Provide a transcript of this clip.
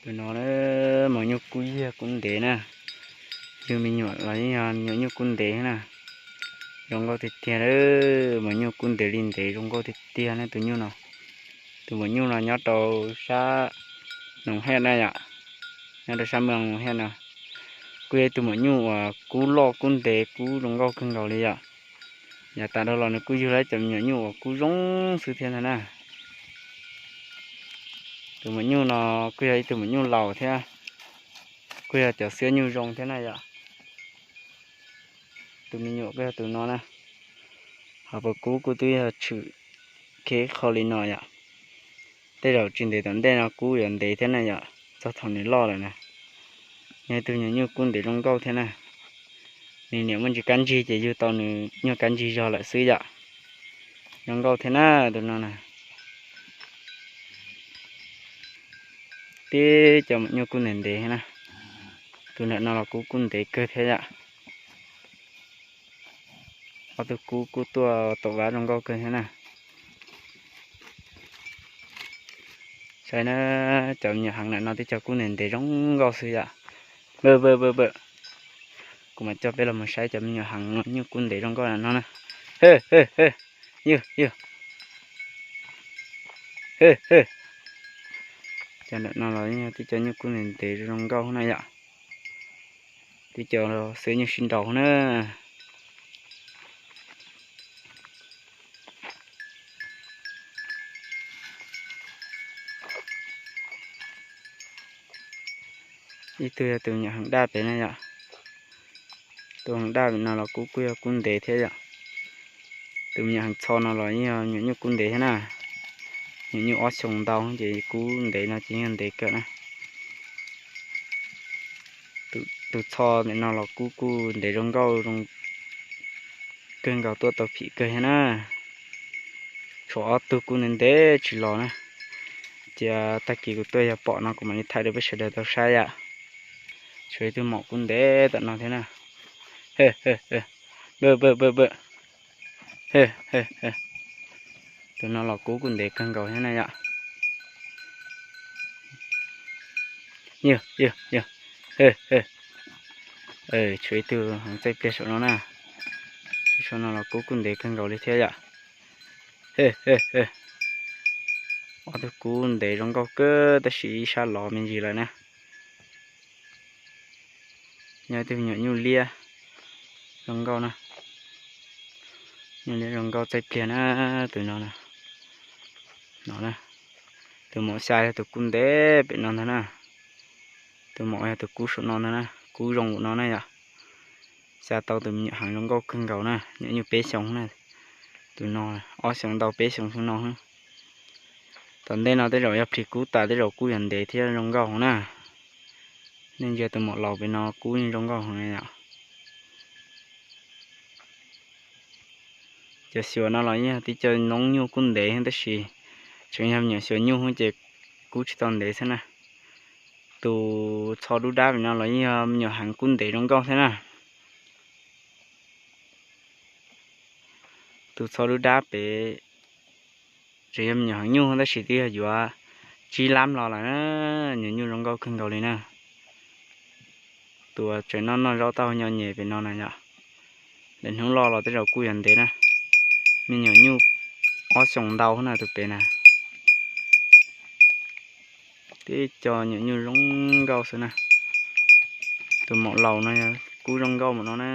Tus no maum nyuj kub yag kub ntev na. Yug me nyuam los yeej yog me nyuam nyuj kub ntev na. Zoo nkauj tiag tiag, maum nyuj kub ntev li ntev, zoo nkauj tiag tiag ne tus nyuj no. Tus maum nyuj no nyob rau sab Noom Hej na yom, nyob rau sab Noom Hej no. Kuj yog ib tug maum nyuj uas kub loj kub ntev kub zoo nkauj kawg nkaus li yom. Yav tas dhau los nws kuj yug lawm cov me nyuam nyuj uas kub zoo xwb thiab ntag na. Tus maum nyuj no kuj yog ib tug maum nyuj laus thiab, kuj yog cov xiab nyuj zoo thiab na yom. Tus me nyuam kuj yog tus no na. Ho puas kub kuj twb yog tshwm khib qho li no yom. Tej zaum tsis ntev tom ntej no kub yuav ntev thiab na yom, txog thaum nws loj lawm na. Yog ib tug me nyuam nyuj kub ntev zoo nkauj thiab na. Nws niam muaj ntsis kab ntsig ces yug tau nws nyuag kab ntsig zog lawm xwb yom. Zoo nkauj thiab na tus no na. Tib cov maum nyuj kub ntev ntev thiab na. Tus ntawm no los kub kuj ntev kawg thiab yom. Ob tug kub kuj tuaj tom vab zoo nkauj kawg thiab na. Saib na, cov me nyuam heev ntawm no tib co kub ntev ntev zoo nkauj xwb yom. Kuv mam coj peb los mus saib cov me nyuam heev nyuj kub ntev zoo nkauj ntawm no na. Yog, yog. Cov ntawm no los yog tib co nyuj kub ntev ntev zoo nkauj na yom. Tib co xiab nyuj sib nraus na. Ib tug yog tus me nyuam heev daj pem na yom. Tus heev daj pem no los kub kuj yog kub ntev thiab yom. Tus me nyuam heev txho no los yeej yog me nyuam nyuj kub ntev thiab na. Me nyuam nyuj ob xyoos ntau ces kub ntev no ces yeej ntev kawg na. Tus txho ntawm no los kub kuj ntev zoo nkauj zoo kawg nkaus, tuaj tau phim kawg thiab na. Tshuav ob tug kub ntev ntev tsis los na. Cia tag kis kuv tuaj yog pom no kuv mam li thaij rau peb sawv daws tau saib yom. Tshuav ib tug maum kub ntev tom no thiab na. Tus no los kub kuj ntev kawg nkaus thiab na yom. Yog, yog, yog. Tshuav ib tug heev txaij pliag saum no na. Tus saum no los kub kuj ntev kawg nkaus li thiab yom. Ob tug kub ntev zoo nkauj kawg tab sis ib sab lov me ntsis lawm na. Yog ib tug me nyuam nyuj liab zoo nkauj na. Nyuj liab zoo nkauj txaij pliag na, tus no na. No na, tus maum xya yog tus kub ntev pem no ntag na. Tus maum yog tus kub saum no ntag na, kub zoo ua no na yom. Xya tau tus me nyuam heev zoo nkauj kawg nkaus na, nyuam nyuj peb xyoos na. Tus no ob xyoos ntau peb xyoos xwb no. Tom ntej no tej zaum yog plis kub tas tej zaum kub yuav ntev thiab zoo nkauj heev na. Nej ntsia tus maum laus pem no kub zoo nkauj heev yom. Cov xyuas no los yeej yog tib co noob nyuj kub ntev tab sis tseem yog me nyuam xyuas nyuj ces kub tsis tau ntev xwb na. Tus txho dub dab pem no los yeej yog me nyuam heev kub ntev zoo nkauj thiab na. Tus txho dub dab pem tseem yog me nyuam heev nyuj tab sis twb yog yuav tsib lab los lawm na, nyuam nyuj zoo nkauj kawg nkaus li na. Tus tseem noj noj zaub taub hau nyo nyem pem no na yom. Lawv hnub loj los tej zaum kuj yuav ntev na. Me nyuam nyuj ob xyoos ntau na tus pem na. Tib co nyuam nyuj zoo nkauj xwb na. Tus maum laus no kub zoo nkauj mus no na.